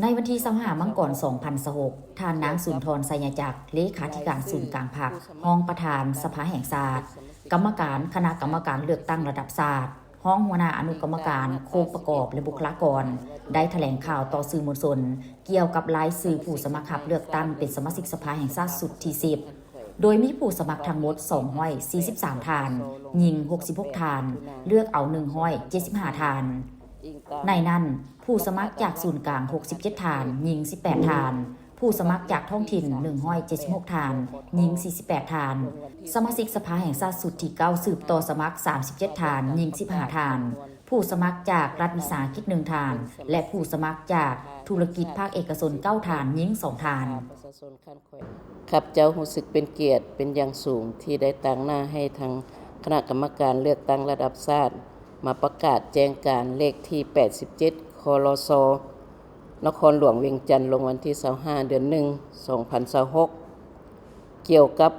ໃນວັນທີຊາວຫ້າ ມັງກອນ ສອງພັນຊາວຫົກ ທ່ານນາງ ສຸນທອນ ໄຊຍະຈັກ ເລຂາທິການສູນກາງພັກ, ຮອງປະທານສະພາແຫ່ງຊາດ, ກຳມະການຄະນະກຳມະການເລືອກຕັ້ງລະດັບຊາດ, ຮອງຫົວໜ້າອະນຸກຳມະການໂຄງປະກອບ ແລະ ບຸກຄະລາກອນ ໄດ້ຖະແຫຼງຂ່າວຕໍ່ສື່ມວນຊົນ ກ່ຽວກັບລາຍຊື່ຜູ້ສະໝັກຮັບເລືອກຕັ້ງເປັນສະມາຊິກສະພາແຫ່ງຊາດຊຸດທີສິບ ໂດຍມີຜູ້ສະໝັກທັງໝົດ ສອງຮ້ອຍສີ່ສິບສາມທ່ານ, ຍິງ ຫົກສິບຫົກທ່ານ, ເລືອກເອົາ ໜຶ່ງຮ້ອຍເຈັດສິບຫ້າທ່ານ. ໃນນັ້ນ, ຜູ້ສະໝັກຈາກສູນກາງ ຫົກສິບເຈັດທ່ານ, ຍິງ ສິບແປດທ່ານ, ຜູ້ສະໝັກຈາກທ້ອງຖິ່ນ ໜຶ່ງຮ້ອຍເຈັດສິບຫົກທ່ານ, ຍິງ ສີ່ສິບແປດທ່ານ, ສະມາຊິກສະພາແຫ່ງຊາດຊຸດທີເກົ້າ ສືບຕໍ່ສະໝັກ ສາມສິບເຈັດທ່ານ, ຍິງ ສິບຫ້າທ່ານ, ຜູ້ສະໝັກຈາກລັດວິສາຫະກິດ ໜຶ່ງທ່ານ ແລະ ຜູ້ສະໝັກຈາກທຸລະກິດພາກເອກະຊົນ ເກົ້າທ່ານ, ຍິງ ສອງທ່ານ. ຂ້າພະເຈົ້າຮູ້ສຶກເປັນກຽດເປັນຢ່າງສູງ ທີ່ໄດ້ຕາງໜ້າໃຫ້ທາງຄະນະກຳມະການເລືອກຕັ້ງລະດັບຊາດ ມາປະກາດແຈ້ງການເລກທີ ແປດສິບເຈັດ ຄລຊ ນະຄອນຫຼວງວຽງຈັນ ລົງວັນທີຊາວຫ້າ ເດືອນໜຶ່ງ ສອງພັນຊາວຫົກ ກ່ຽວກັບ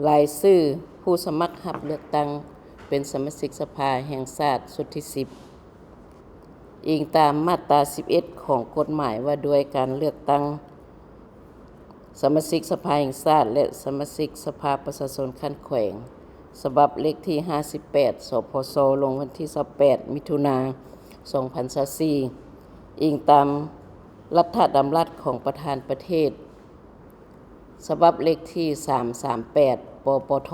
ລາຍຊື່ຜູ້ສະໝັກຮັບເລືອກຕັ້ງເປັນສະມາຊິກສະພາແຫ່ງຊາດຊຸດທີສິບ ອີງຕາມມາດຕາສິບເອັດ ຂອງກົດໝາຍວ່າດ້ວຍການເລືອກຕັ້ງສະມາຊິກສະພາແຫ່ງຊາດ ແລະ ສະມາຊິກສະພາປະຊາຊົນຂັ້ນແຂວງ ສະບັບເລກທີ ຫ້າສິບແປດ ສພຊ ລົງວັນທີ ຊາວແປດ ມິຖຸນາ ສອງພັນຊາວສີ່ ອີງຕາມລັດຖະດຳລັດຂອງປະທານປະເທດ ສະບັບເລກທີ ສາມສາມແປດ ປປທ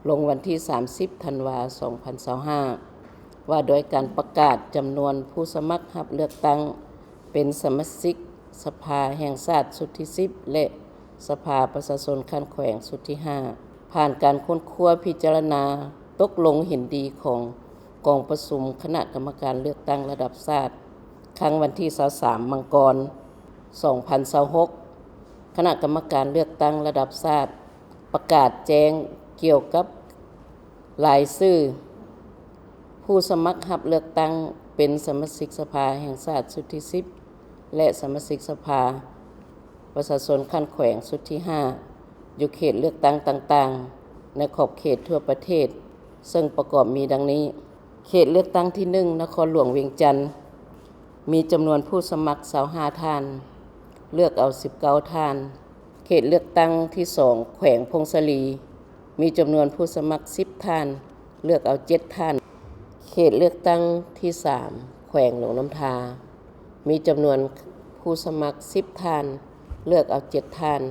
ລົງວັນທີ ສາມສິບ ທັນວາ ສອງພັນຊາວຫ້າ ວ່າດ້ວຍການປະກາດຈຳນວນຜູ້ສະໝັກຮັບເລືອກຕັ້ງເປັນສະມາຊິກສະພາແຫ່ງຊາດຊຸດທີສິບ ແລະ ສະພາປະຊາຊົນຂັ້ນແຂວງຊຸດທີຫ້າ ຜ່ານການຄົ້ນຄວ້າພິຈາລະນາຕົກລົງເຫັນດີຂອງກອງປະຊຸມຄະນະກຳມະການເລືອກຕັ້ງລະດັບຊາດ ຄັ້ງວັນທີ ຊາວສາມ ມັງກອນ ສອງພັນຊາວຫົກ ຄະນະກຳມະການເລືອກຕັ້ງລະດັບຊາດ ປະກາດແຈ້ງກ່ຽວກັບລາຍຊື່ຜູ້ສະໝັກຮັບເລືອກຕັ້ງເປັນສະມາຊິກສະພາແຫ່ງຊາດຊຸດທີສິບ ແລະ ສະມາຊິກສະພາປະຊາຊົນຂັ້ນແຂວງຊຸດທີຫ້າ ຢູ່ເຂດເລືອກຕັ້ງຕ່າງໆ ໃນຂອບເຂດທົ່ວປະເທດ ເຊິ່ງປະກອບມີດັ່ງນີ້. ເຂດເລືອກຕັ້ງທີໜຶ່ງ ນະຄອນຫຼວງວຽງຈັນ ມີຈຳນວນຜູ້ສະໝັກ ຊາວຫ້າທ່ານ, ເລືອກເອົາ ສິບເກົ້າທ່ານ. ເຂດເລືອກຕັ້ງທີສອງ ແຂວງຜົ້ງສາລີ ມີຈຳນວນຜູ້ສະໝັກ ສິບທ່ານ, ເລືອກເອົາ ເຈັດທ່ານ. ເຂດເລືອກຕັ້ງທີສາມ ແຂວງຫຼວງນ້ຳທາ ມີຈຳນວນຜູ້ສະໝັກ ສິບທ່ານ, ເລືອກເອົາ ເຈັດທ່ານ.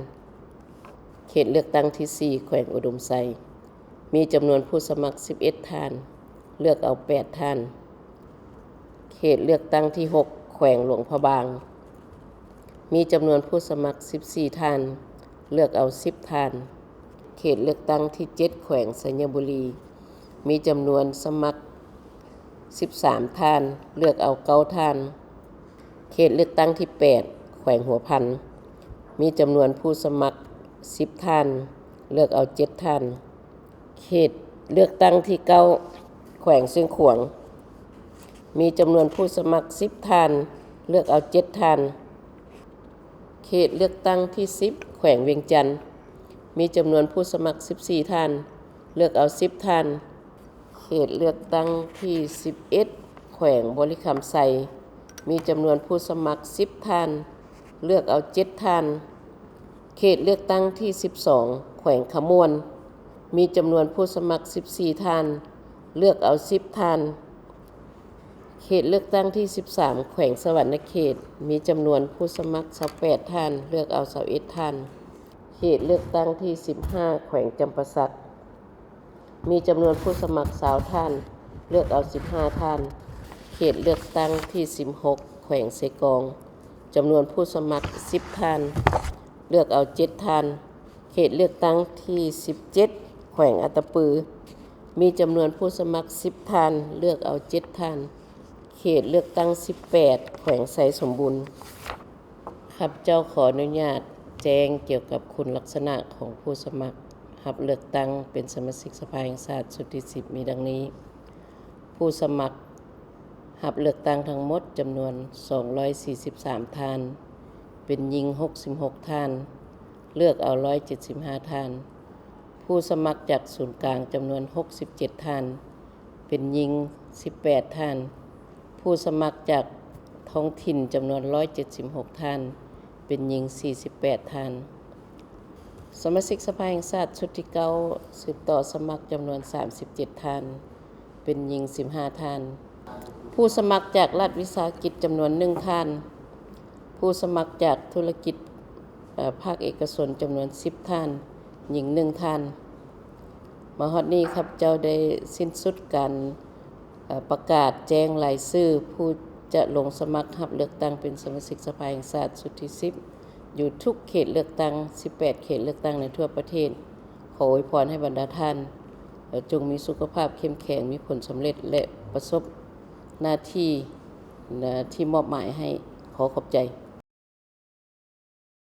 ເຂດເລືອກຕັ້ງທີສີ່ ແຂວງອຸດົມໄຊ ມີຈຳນວນຜູ້ສະໝັກ ສິບເອັດທ່ານ, ເລືອກເອົາ ແປດທ່ານ. ເຂດເລືອກຕັ້ງທີຫົກ ແຂວງຫຼວງພະບາງ ມີຈຳນວນຜູ້ສະໝັກ ສິບສີ່ທ່ານ, ເລືອກເອົາ ສິບທ່ານ. ເຂດເລືອກຕັ້ງທີເຈັດ ແຂວງໄຊຍະບູລີ ມີຈຳນວນສະໝັກ ສິບສາມທ່ານ, ເລືອກເອົາ ເກົ້າທ່ານ. ເຂດເລືອກຕັ້ງທີແປດ ແຂວງຫົວພັນ ມີຈຳນວນຜູ້ສະໝັກ ສິບທ່ານ, ເລືອກເອົາ ເຈັດທ່ານ. ເຂດເລືອກຕັ້ງທີເກົ້າ ແຂວງຊຽງຂວາງ ມີຈຳນວນຜູ້ສະໝັກ ສິບທ່ານ, ເລືອກເອົາ ເຈັດທ່ານ. ເຂດເລືອກຕັ້ງທີສິບ ແຂວງວຽງຈັນ ມີຈຳນວນຜູ້ສະໝັກ ສິບສີ່ທ່ານ, ເລືອກເອົາ ສິບທ່ານ. ເຂດເລືອກຕັ້ງທີສິບເອັດ ແຂວງບໍລິຄຳໄຊ ມີຈຳນວນຜູ້ສະໝັກ ສິບທ່ານ, ເລືອກເອົາ ເຈັດທ່ານ. ເຂດເລືອກຕັ້ງທີສິບສອງ ແຂວງຄຳມ່ວນ ມີຈຳນວນຜູ້ສະໝັກ ສິບສີ່ທ່ານ, ເລືອກເອົາ ສິບທ່ານ. ເຂດເລືອກຕັ້ງທີສິບສາມ ແຂວງສະຫວັນນະເຂດ ມີຈຳນວນຜູ້ສະໝັກ ຊາວແປດທ່ານ, ເລືອກເອົາ ຊາວເອັດທ່ານ. ເຂດເລືອກຕັ້ງທີສິບຫ້າ ແຂວງຈຳປາສັກ ມີຈຳນວນຜູ້ສະໝັກ ຊາວທ່ານ, ເລືອກເອົາ ສິບຫ້າທ່ານ. ເຂດເລືອກຕັ້ງທີສິບຫົກ ແຂວງເຊກອງ ຈຳນວນຜູ້ສະໝັກ ສິບທ່ານ, ເລືອກເອົາ ເຈັດທ່ານ. ເຂດເລືອກຕັ້ງທີສິບເຈັດ ແຂວງອັດຕະປື ມີຈຳນວນຜູ້ສະໝັກ ສິບທ່ານ, ເລືອກເອົາ ເຈັດທ່ານ. ເຂດເລືອກຕັ້ງສິບແປດ ແຂວງໄຊສົມບູນ. ຂ້າພະເຈົ້າຂໍອະນຸຍາດແຈ້ງກ່ຽວກັບຄຸນລັກສະນະຂອງຜູ້ສະໝັກຮັບເລືອກຕັ້ງເປັນສະມາຊິກສະພາແຫ່ງຊາດຊຸດທີສິບ ມີດັ່ງນີ້. ຜູ້ສະໝັກຮັບເລືອກຕັ້ງທັງໝົດຈຳນວນສອງຮ້ອຍສີ່ສິບສາມທ່ານ, ເປັນຍິງຫົກສິບຫົກທ່ານ, ເລືອກເອົາຮ້ອຍເຈັດສິບຫ້າທ່ານ. ຜູ້ສະໝັກຈາກສູນກາງຈຳນວນຫົກສິບເຈັດທ່ານ, ເປັນຍິງສິບແປດທ່ານ. ຜູ້ສະໝັກຈາກ ທ້ອງຖິ່ນຈຳນວນຮ້ອຍເຈັດສິບຫົກທ່ານ, ເປັນຍິງສີ່ສິບແປດທ່ານ. ສະມາຊິກສະພາແຫ່ງຊາດຊຸດທີເກົ້າ ສືບຕໍ່ສະໝັກຈຳນວນສາມສິບເຈັດທ່ານ, ເປັນຍິງສິບຫ້າທ່ານ. ຜູ້ສະໝັກຈາກລັດວິສາຫະກິດຈຳນວນໜຶ່ງທ່ານ, ຜູ້ສະໝັກຈາກທຸລະກິດ ເອີ່ ພາກເອກະຊົນຈຳນວນສິບທ່ານ, ຍິງໜຶ່ງທ່ານ. ມາຮອດນີ້ ຂ້າພະເຈົ້າໄດ້ສິ້ນສຸດການ ເອີ່ ປະກາດແຈ້ງລາຍຊື່ຜູ້ຈະລົງສະໝັກຮັບເລືອກຕັ້ງເປັນສະມາຊິກສະພາແຫ່ງຊາດຊຸດທີສິບ ຢູ່ທຸກເຂດເລືອກຕັ້ງ ສິບແປດເຂດເລືອກຕັ້ງໃນທົ່ວປະເທດ. ຂໍອວຍພອນໃຫ້ບັນດາທ່ານ ເອີ່ ຈົ່ງມີສຸຂະພາບເຂັ້ມແຂງ, ມີຜົນສຳເລັດ ແລະ ປະສົບໜ້າທີ່ ນະ ທີ່ມອບໝາຍໃຫ້. ຂໍຂອບໃຈ.